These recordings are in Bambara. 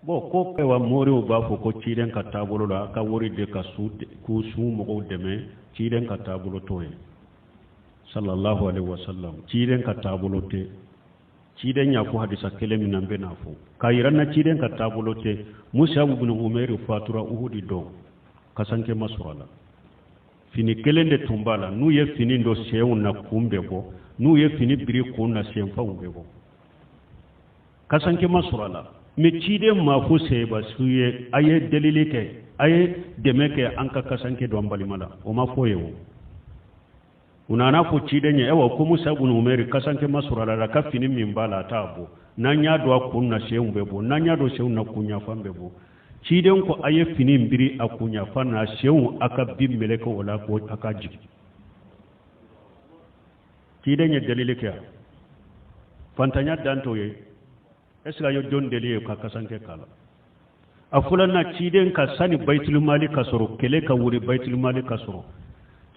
Bon, ko ayiwa, moriw b'a fɔ ko ciden ka taabolo la, a ka wari di ka su k'u su mɔgɔw dɛmɛ. Ciden ka taabolo t'o ye, sallallahu alaihi wasallam. Ciden ka taabolo tɛ. Ciden y'a fɔ hadisa kelen min na, n bɛn'a fɔ k'a yira na, ciden ka taabolo tɛ. Musabu bin Umeri fatura Uhudi don, kasanke ma sɔrɔ a la. Fini kelen de tun b'a la. N'u ye fini don senw na, kun bɛ bɔ. N'u ye fini biri kun na, senfaw bɛ bɔ. Kasanke ma sɔrɔ a la. Mais ciden m'a fɔ sahaba su ye: a ye delili kɛ, a ye dɛmɛ kɛ, an ka kasanke don an balima la. O ma fɔ ye. O u nana fɔ ciden ye: ayiwa, ko Musa bin Umeri, kasanke ma sɔrɔ a la, ka fini min b'a la, a t'a bɔ. N'an y'a don a kun na, senw bɛ bɔ. N'an y'a don senw na, kunɲafan bɛ bɔ. Ciden ko: a ye fini biri a kunɲafan na, senw, a ka bin meleke o la, ko a ka jigin. Ciden ye delili kɛ. Fantanya dan t'o ye. Est ce que a ye jɔn deli ye ka kasanke k'a la? A fɔlɔ ciden ka sani bayitulumali ka sɔrɔ, kɛlɛ ka wuri, bayitulumali ka sɔrɔ,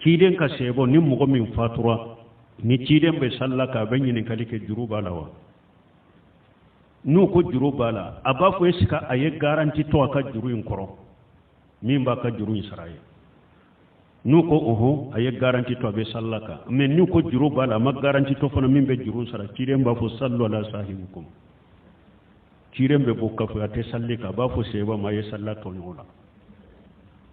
ciden ka sɛbɔ ni mɔgɔ min fatura, ni ciden bɛ salila k'a bɛ ɲininkali kɛ: juru b'a la wa? N'u ko juru b'a la, a b'a fɔ: est ce que a ye garantie to a ka juru in kɔrɔ, min b'a ka juru in sara ye? N'u ko ɔhɔn, a ye garantie to, a bɛ salila kan. Mais n'u ko juru b'a la, a ma garantie to fana min bɛ juru sara, ciden b'a fɔ: sallu ala sahibikum. Ciden bɛ bɔ kafo, a tɛ salli kan, a b'a fɔ seba ma: a ye salila tɔɲɔgɔn la.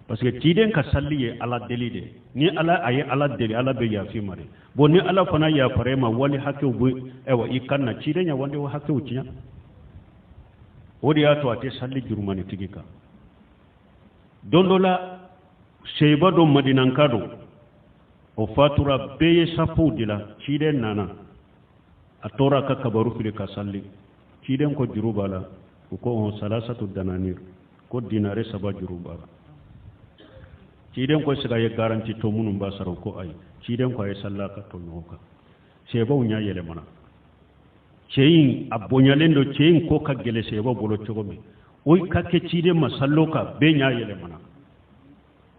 Parce que ciden ka salli ye Ala deli de. Ni Ala a ye Ala deli, Ala bɛ yafi ma de. Bon, ni Ala fana yafara e ma, wali hakɛw bɛ, ayiwa, i kan na. Ciden ya wali hakɛw tiɲɛ, o de y'a to a tɛ salli jurumanitigi kan. Don dɔ la, seba dɔ, Madinanka don, o fatura. Bɛɛ ye safow de la. Ciden nana, a tora a ka kabaru fili ka salli. Ciden ko: juru b'a la? U ko ɔn, salasatu dananir, ko dinare 3 juru b'a la. Ciden ko: siga ye garantie to minnu b'a sara? U ko ayi. Ciden ko: a ye salla ka to ɲɔgɔn kan. Sebaw ɲa yɛlɛmana. Cɛ in a bonyalen don, cɛ in ko ka gɛlɛ sebaw bolo cogo min, o ka kɛ ciden ma sallo kan, bɛɛ ɲa yɛlɛmana.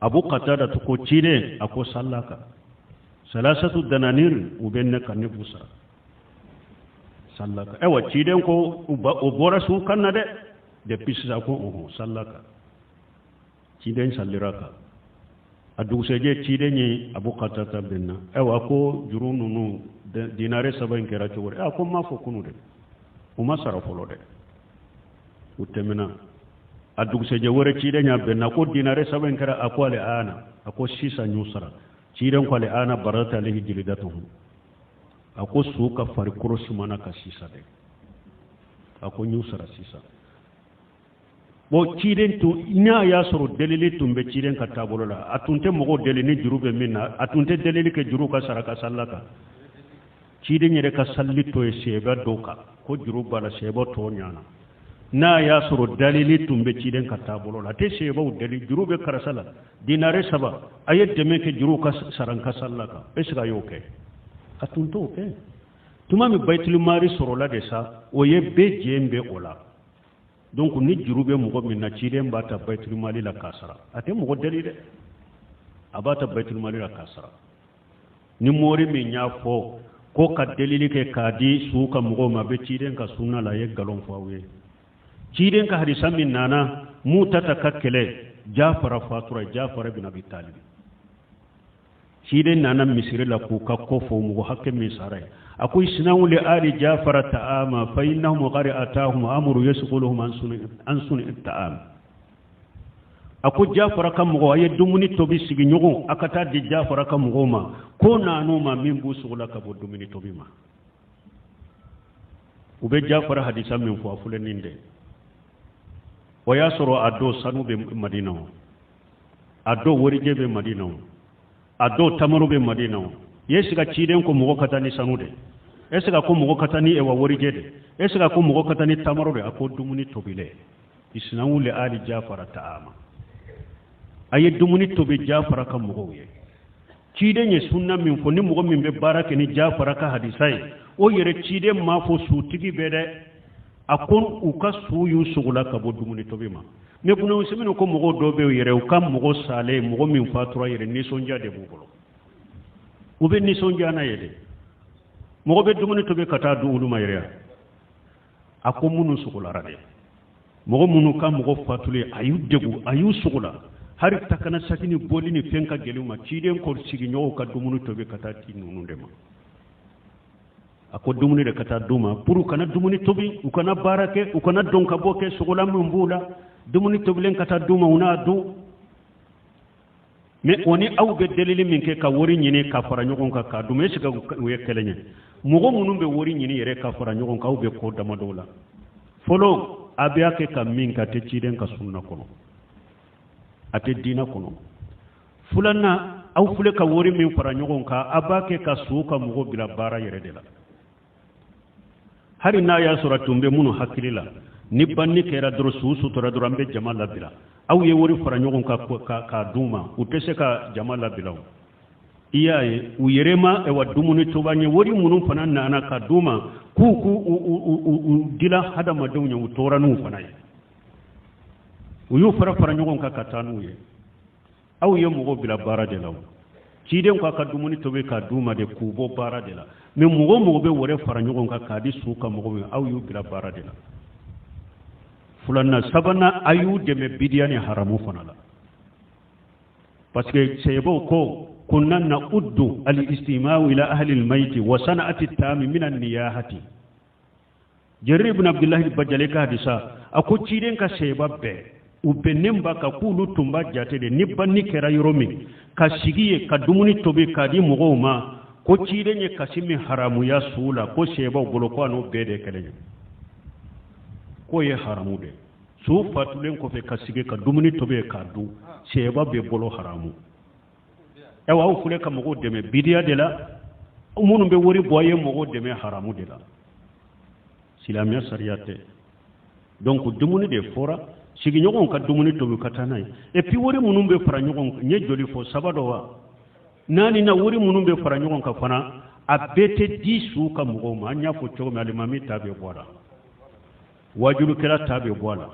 Abu Qatada ko: ciden, a ko salla kan, salasatu dananir, u bɛ ne kan, ne b'u sara, salla kan. Ayiwa, ciden ko o bɔra su kan na dɛ. Depuis sisan, ko ɔhɔn, salla kan. Ciden sallira kan. A dugusɛjɛ, ciden ye Abu Qatada bɛnna. Ayiwa, ko juru ninnu, dinare 3 in kɛra cogo di? A ko n m'a fɔ kunu dɛ, u ma sara fɔlɔ dɛ, u tɛmɛna. A dugusɛjɛ wɛrɛ, ciden y'a bɛnna, ko dinare 3 in kɛra? A ko ale ana, a ko sisan y'u sara. Ciden ko: ale ana barata alehi jilidatuhu. A ko su ka farikolo sumana ka sisan dɛ. A ko n y'u sara sisan. Bon, ciden tun n'a y'a sɔrɔ delili tun bɛ ciden ka taabolo la, a tun tɛ mɔgɔw deli ni juru bɛ min na, a tun tɛ delili kɛ juru ka sara ka salila kan. Ciden yɛrɛ ka salli to ye sɛbɛ dɔw kan ko juru b'a la, sɛbɛ tɔ ɲana. N'a y'a sɔrɔ dalili tun bɛ ciden ka taabolo la, a tɛ sɛbɛw deli: juru bɛ karisa la dinare 3, a ye dɛmɛ kɛ juru ka sara n ka salila kan. Est ce que a y'o kɛ? A tun t'o kɛ. Tuma min bayitulumari sɔrɔla de sa, o ye bɛɛ jɛn bɛ o la. Donc ni juru bɛ mɔgɔ min na, ciden b'a ta bayitulumali la k'a sara. A tɛ mɔgɔ deli dɛ, a b'a ta bayitulumali la k'a sara. Ni mori min y'a fɔ ko ka delili kɛ k'a di su ka mɔgɔw ma, a bɛ ciden ka sunna la, a ye nkalon fɔ aw ye. Ciden ka hadisa min nana Mutata ka kɛlɛ, Jafara fatura, Jafara bin Abi Talib, ciden nana misiri la k'u ka ko fɔ, mɔgɔ hakɛ min sara ye. A ko: isna'u li ali Jafara ta'ama fa innahum qad atahum amru yasquluhum an suni ta'am. A ko Jafara ka mɔgɔw, a ye dumuni tobi, sigiɲɔgɔn, a ka taa di Jafara ka mɔgɔw ma, ko nan'u ma min b'u sogo la ka bɔ dumuni tobi ma. U bɛ Jafara hadisa min fɔ, a filɛ nin de. O y'a sɔrɔ a don sanu bɛ Madina, o a don warijɛ bɛ Madina, o a don tamaro bɛ Madina. O ye se ka ciden ko mɔgɔ ka taa ni sanu de? E se ka ko mɔgɔ ka taa ni ewa warijɛ de? E se ka ko mɔgɔ ka taa ni tamaro de? A ko dumuni tobilen, isna'u li ali Jafara ta'ama, a ye dumuni tobi Jafara ka mɔgɔw ye. Ciden ye sunna min fɔ, ni mɔgɔ min bɛ baara kɛ ni Jafara ka hadisa ye, o yɛrɛ ciden m'a fɔ sutigi bɛ dɛ. A ko u ka su y'u sogola ka bɔ dumuni tobi ma. Mais kunna ko mɔgɔw dɔw bɛ yɛrɛ, u ka mɔgɔ salen, mɔgɔ min fatura yɛrɛ, nisɔndiya de b'u bolo, u bɛ nisɔndiya n'a ye dɛ. Mɔgɔ bɛ dumuni tobi ka taa di olu ma yɛrɛ. A ko minnu sogolara dɛ. Mɔgɔ minnu ka mɔgɔ fatulen a y'u degun, a y'u sogola, hari takana saki ni bɔli ni fɛn ka gɛlɛn u ma. Ciden ko sigiɲɔgɔnw ka dumuni tobi ka taa di ninnu de ma. A ko dumuni de ka taa d'u ma pour u kana dumuni tobi, u kana baara kɛ, u kana don ka bɔ kɛ, sogola min b'u la, dumuni tobilen ka taa d'u ma, u n'a dun. Mais o ni aw bɛ delili min kɛ ka wari ɲini ka fara ɲɔgɔn kan k'a dun, est ce que o ye kelen ye? Mɔgɔ minnu bɛ wari ɲini yɛrɛ ka fara ɲɔgɔn kan, aw bɛ ko damadɔw la. Fɔlɔ, a bɛ a kɛ ka min kɛ, a tɛ ciden ka sunna kɔnɔ, a tɛ diinɛ kɔnɔ. Filanan, aw filɛ ka wari min fara ɲɔgɔn kan, a b'a kɛ ka suw ka mɔgɔ bila baara yɛrɛ de la. Hali n'a y'a sɔrɔ a tun bɛ minnu hakili la, ni banni kɛra dɔrɔn, su sutura dɔrɔn, an bɛ jama labila. Aw ye wari fara ɲɔgɔn kan k'a d'u ma, u tɛ se ka jama labila o. I y'a ye, u yɛrɛ ma ayiwa dumuni toba ye. Wari minnu fana nana ka d'u ma k'u k'u dila hadamadenw ye, u tora n'u fana ye, u y'u fara fara ɲɔgɔn kan ka taa n'u ye. Aw ye mɔgɔw bila baara de la. O ciden ko a ka dumuni tobi k'a d'u ma de k'u bɔ baara de la. Mais mɔgɔ o mɔgɔ bɛ wari fara ɲɔgɔn kan k'a di su ka mɔgɔw ye, aw y'u bila baara de la. Filanan, sabanan, a y'u dɛmɛ bidiya ni haramu fana la, parce que sahabaw ko kunna na'uddu al-istima'u ila ahli al-mayti wa sana'ati at-ta'ami min an-niyahati. Jarir ibn Abdullahi Bajali ka hadisa, a ko ciden ka sahaba bɛɛ u bɛnnen b'a kan k'olu tun b'a jate de ni banni kɛra yɔrɔ min, ka sigi yen ka dumuni tobi k'a di mɔgɔw ma, ko ciden ye kasi min haramuya su la, ko sahabaw bolo ko a n'o bɛɛ de kelen ye, k'o ye haramu de. Su fatulen kɔfɛ ka sigi ka dumuni tobi k'a dun, sahaba bɛɛ bolo haramu. Ayiwa, aw filɛ ka mɔgɔw dɛmɛ bidiya de la, minnu bɛ wari bɔ a ye mɔgɔw dɛmɛ haramu de la, silamɛya sariya tɛ. Donc dumuni de fɔra, sigiɲɔgɔnw ka dumuni tobi ka taa n'a ye. Et puis wari minnu bɛ fara ɲɔgɔn kan, n ye joli fɔ, saba dɔ wa naani na, wari minnu bɛ fara ɲɔgɔn kan fana, a bɛɛ tɛ di su ka mɔgɔw ma. An y'a fɔ cogo min, alimami ta bɛ bɔ a la, wajulukɛla ta bɛ bɔ a la,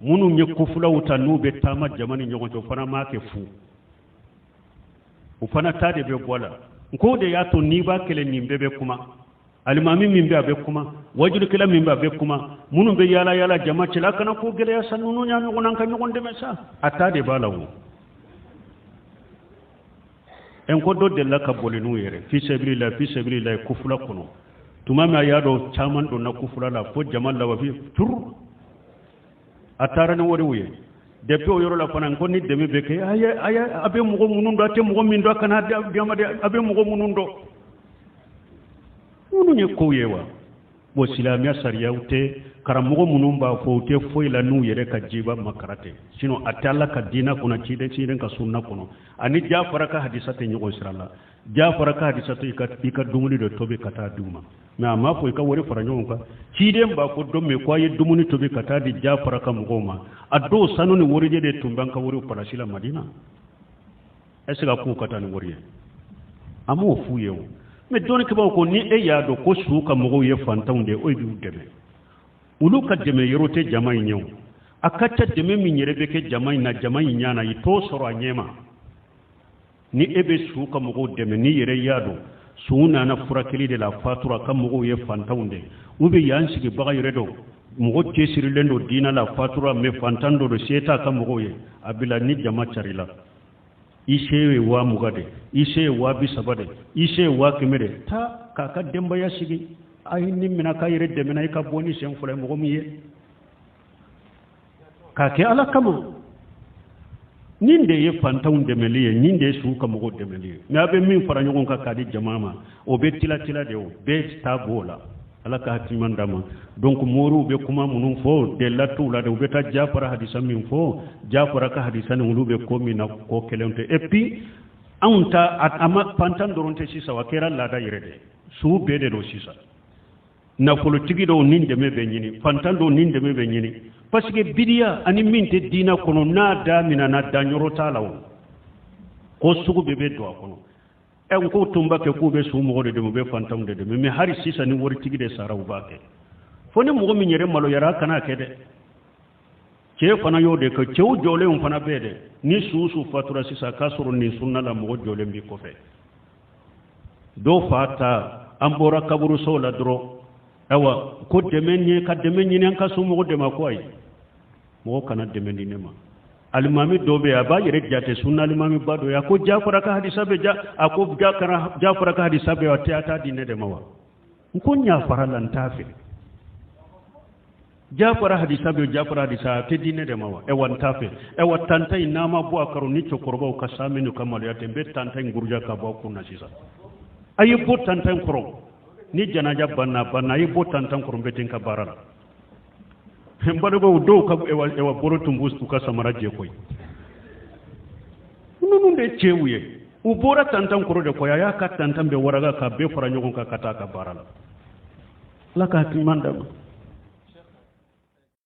minnu ye kofulaw ta n'u bɛ taama jama ni ɲɔgɔn cɛ, o fana m'a kɛ fu, o fana ta de bɛ bɔ a la. N k'o de y'a to n'i b'a kɛlɛ, nin bɛɛ bɛ kuma. Alimami min bɛ, a bɛ kuma, wajulukɛla min bɛ, a bɛ kuma, minnu bɛ yaala yaala jama cɛla, a kana ko gɛlɛya sa, ninnu y'a ɲɔgɔn na, an ka ɲɔgɔn dɛmɛ sa, a ta de b'a la. O n ko dɔ delila ka boli n'u yɛrɛ fi sabilillah, fi sabilillah, kofula kɔnɔ. Tuma min a y'a dɔn caman donna kofula la fo jama lawafi turu, a taara ni wariw ye. Depuis o yɔrɔ la fana, n ko ni dɛmɛ bɛ kɛ, a ye a bɛ mɔgɔ minnu dɔn, a tɛ mɔgɔ min dɔn, a kana di ma dɛ, a bɛ mɔgɔ minnu dɔn, minnu ye kow ye wa. Bon, silamɛya sariyaw tɛ, karamɔgɔ minnu b'a fɔ, u tɛ foyi la n'u yɛrɛ ka jiba makara tɛ. Sinon a tɛ Ala ka diinɛ kɔnɔ, ciden ciden ka sunna kɔnɔ, ani Jafara ka hadisa tɛ ɲɔgɔn sira la. Jafara ka hadisa tɛ i ka dumuni de tobi ka taa d'u ma, mais a m'a fɔ i ka wari fara ɲɔgɔn kan. Ciden b'a fɔ don min ko a ye dumuni tobi ka taa di Jafara ka mɔgɔw ma, a dɔw sanu ni warijɛ de tun b'an ka wariw palasi la Madina. Est ce que a k'u ka taa ni wari ye? A m'o f'u ye o. Mais dɔnnikɛbaaw ko ni e y'a dɔn ko su ka mɔgɔw ye fantanw de ye, o b'u dɛmɛ. Olu ka dɛmɛ yɔrɔ tɛ jama in ye o. A ka ca dɛmɛ min yɛrɛ bɛ kɛ jama in na, jama in ɲana, i t'o sɔrɔ a ɲɛ ma. Ni e bɛ su ka mɔgɔw dɛmɛ, n'i yɛrɛ y'a dɔn su nana furakɛli de la, fatura, ka mɔgɔw ye fantanw de, u bɛ yan sigibaga yɛrɛ dɔn, mɔgɔ cɛsirilen don diinɛ la, fatura, mais fantan dɔ don, se t'a ka mɔgɔw ye, a bila ni jama carila, i se ye 20,000 de, i se ye 30,000 de, i se ye 100,000 de, taa k'a ka denbaya sigi, a ye nin minɛ k'a yɛrɛ dɛmɛ, i ka bɔ ni sen fila ye mɔgɔ min ye k'a kɛ Ala kama. Nin de ye fantanw dɛmɛli ye, nin de ye suw ka mɔgɔw dɛmɛli ye. Mais a bɛ min fara ɲɔgɔn kan k'a di jama ma, o bɛ tila tila de, o bɛɛ ta b'o la. Ala ka hakili ɲuman d'an ma. Donc moriw bɛ kuma minnu fɔ, delila t'u la de. U bɛ taa Jafara hadisa min fɔ, Jafara ka hadisa ni olu bɛ ko min na, ko kelen tɛ. Et puis anw ta, a ma fantan dɔrɔn tɛ sisan, a kɛra laada yɛrɛ de, su bɛɛ de don sisan. Nafolotigi dɔw ni dɛmɛ bɛ ɲini, fantan dɔw ni dɛmɛ bɛ ɲini, parce que bidiya ani min tɛ diinɛ kɔnɔ, n'a da minɛna, danyɔrɔ t'a la, o ko sugu bɛɛ bɛ don a kɔnɔ. Ɛ, n ko tun b'a kɛ k'u bɛ su mɔgɔ de dɛmɛ, u bɛ fantanw de dɛmɛ, mais hali sisan ni waritigi de sara, u b'a kɛ. Fo ni mɔgɔ min yɛrɛ maloyara, a kana kɛ dɛ. Cɛ fana y'o de kɛ, cɛw jɔlenw fana bɛɛ dɛ. Ni su fatura sisan k'a sɔrɔ nin sunna la, mɔgɔ jɔlen b'i kɔfɛ. Dɔw fa ta, an bɔra kaburusow la dɔrɔn, ayiwa, ko dɛmɛ ɲɛ ka dɛmɛ ɲini, an ka somɔgɔ dɛmɛ, ko ayi. Mɔgɔ kana dɛmɛ di ne ma. Alimami dɔ bɛ yen, a b'a yɛrɛ jate sunna alimami ba dɔ ye. A ko Jafara ka hadisa bɛ ja, a ko Jafara ka hadisa bɛ, a tɛ a t'a di ne de ma wa? N ko n yafara la, n t'a fɛ. Jafara hadisa bɛ, Jafara hadisa a tɛ di ne de ma wa? Ɛwa, n t'a fɛ. Ɛwa, tanta in n'a ma bɔ a kɔrɔ ni cɛkɔrɔbaw ka saami n'u ka maloya tɛ, n bɛ tanta in guruja ka bɔ a kun na sisan. A ye bɔ tanta in kɔrɔ. Ni janaja banna, banna. A ye bɔ tanta in kɔrɔ, n bɛ ten ka baara la. N balimaw, dɔw ka ɛwa bolo tun b'u ka samara jɛ koyi. Ninnu de cɛw ye, u bɔra tantan kɔrɔ de koyi. A y'a ka tantan bɛɛ waraga ka bɛɛ fara ɲɔgɔn kan ka taa a ka baara la. Ala ka hakili ɲuman d'a ma.